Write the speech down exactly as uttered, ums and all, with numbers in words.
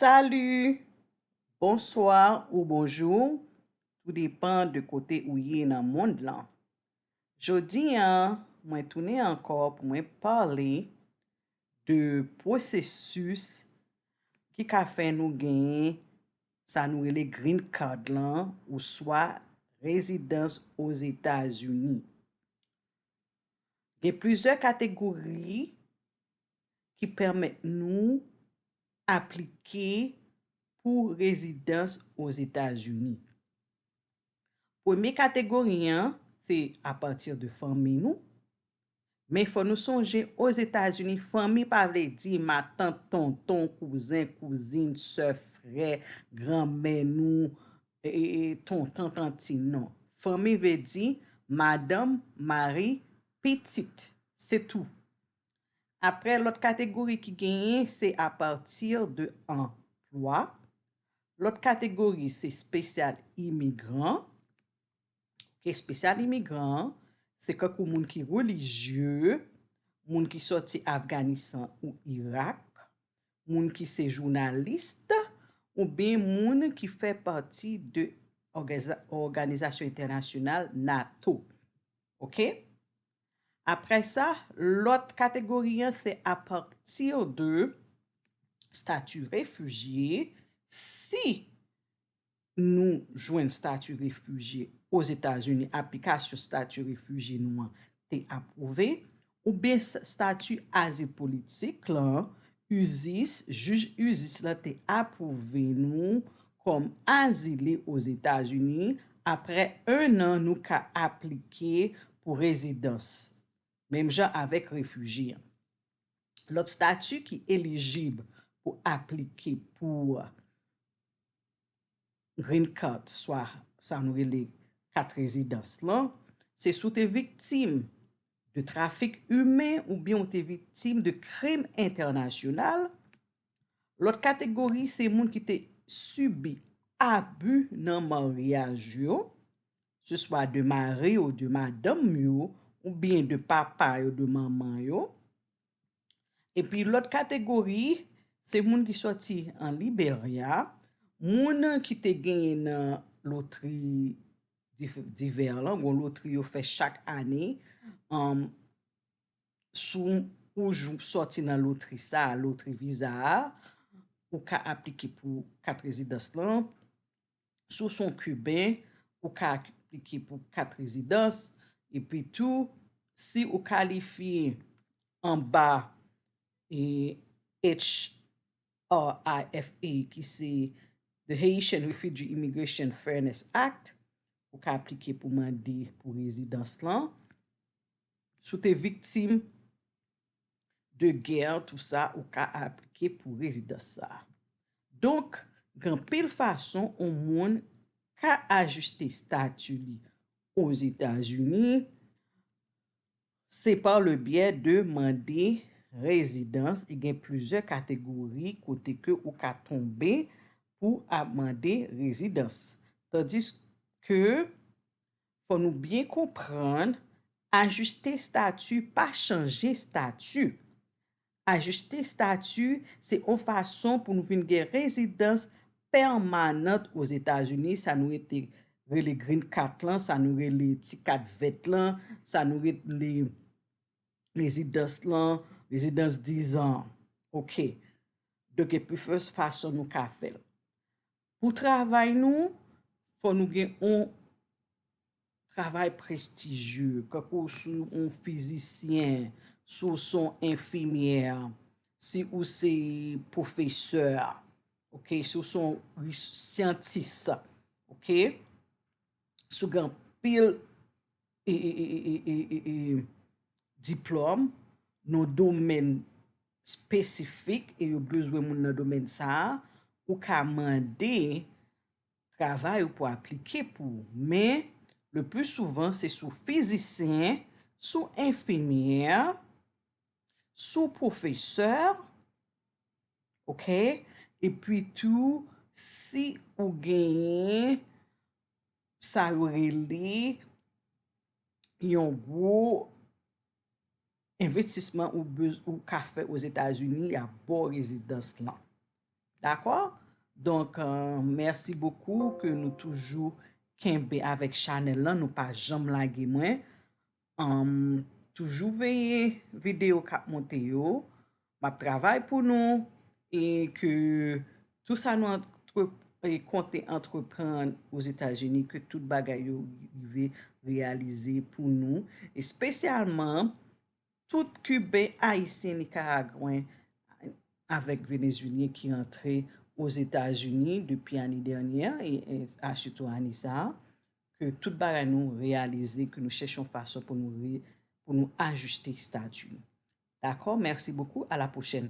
Salut, bonsoir ou bonjou, tou depan de kote ou ye nan mond lan. Jodi a, mwen tounen ankò pou mwen pale de pwosesis ki ka fè nou genyen sa nou rele green card lan, oswa rezidans Ozetazini. Gen plizyè kategori ki pèmèt nou aplike pou rezidans Ozetazini. Premye kategori an, se apati de fanmi nou. Men fò nou sonje, Ozetazini, fanmi pa vle di matant, tonton, kouzen, kouzin, sè, frè, granmè nou, e, e, e, tonton, tanti, non. Fanmi vle di madanm, mari, pitit. Se tou. Apre, lòt kategori ki genyen, se apati de anplwa. Lòt kategori, se espesyal imigran. Ok, espesyal imigran, se kankou moun ki relijye, moun ki sòti Afganistan ou Irak, moun ki se jounalis, oubyen moun ki fè pati de òganiza-, òganizasyon entènasyonal nato. Ok? Apre sa, lòt kategori an, se apati de stati refijye. Si nou jwenn stati refijye Ozetazini, aplikasyon stati refijye nou an te apwouve, oubyen s-, stati azil politik lan, USCIS, jij USCIS lan te apwouve nou kòm azile Ozetazini, apre en an, nou ka aplike pou rezidans, menm jan avèk refijye an. Lòt stati ki elijib pou aplike pou green card, swa sa nou rele kat rezidans lan, se si w te viktim de trafik imen oubyen w te viktim de krim entènasyonal. Lòt kategori, se moun ki te sibi abi nan maryaj yo, se swa de mari yo, de madanm yo, oubyen de papa yo, de manman yo. Epi lòt kategori, se moun ki sòti an Liberya, moun ki te genyen nan lotri dif-, divè lan, gon lotri yo fè chak ane, um, si w jou-, sòti nan lotri sa a, lotri viza a, ou ka aplike pou kat rezidans lan. Si w se yon Kiben, ou ka aplike pou kat rezidans. Epi tou, si ou kalifye anba, e, H R I F A, ki se The Haitian Refugee Immigration Fairness Act, ou ka aplike pou mande pou rezidans lan. Si w te viktim de gè, tou sa, ou ka aplike pou rezidans sa a. Donk, gen anpil fason yon moun ka ajiste stati li Ozetazini, se pa le byè de mande rezidans, e gen plizyè kategori kote ke ou ka tonbe pou ap mande rezidans. Tandis ke fò nou byen konprann, ajiste stati pa chanje stati. Ajiste stati, se yon fason pou nou vin gen rezidans pèmanan Ozetazini, sa nou rete rele green card lan, sa nou rele ti kat vèt lan, sa nou rele rezidans lan, rezidans dizan. Ok. Donk, gen plizyè fason nou ka fè l. Pou travay nou, fò nou gen yon travay prestijye, kankou si w se yon fizisyen, si w se yon enfimyè, si ou se pwofesè, ok, si w se yon ris-, syantis, ok, si w gen anpil e, e, e, e, e, e, e, diplòm nan domèn espesifik e yo bezwen moun nan domèn sa a, ou ka mande travay ou pou aplike pou ou. Men, le pli souvan, se sou fizisyen, sou enfimyè, sou pwofesè, ok? Epi tou, si ou genyen sa yo rele yon gwo envestisman ou bez-, ou ka fè Ozetazini, y ap ba w rezidans lan. Dakò? Donk, euh, mèsi bokou ke nou toujou kenbe avèk chanèl lan, nou pa janm lage mwen. Um, toujou veye videyo k ap monte yo. M ap travay pou nou e ke tou sa nou antre, e konte antreprann Ozetazini, ke tout bagay yo rive reyalize pou nou, espesyalman tout Kiben, Ayisyen, Nikaragwen avèk Venezuelyen ki rantre Ozetazini depi ane dènyè e, e a sitou ane sa a, ke tout bagay nou reyalize, ke nou chèche yon fason pou nou re, pou nou ajiste estati nou. Dakò? Mèsi bokou. A la pwochèn.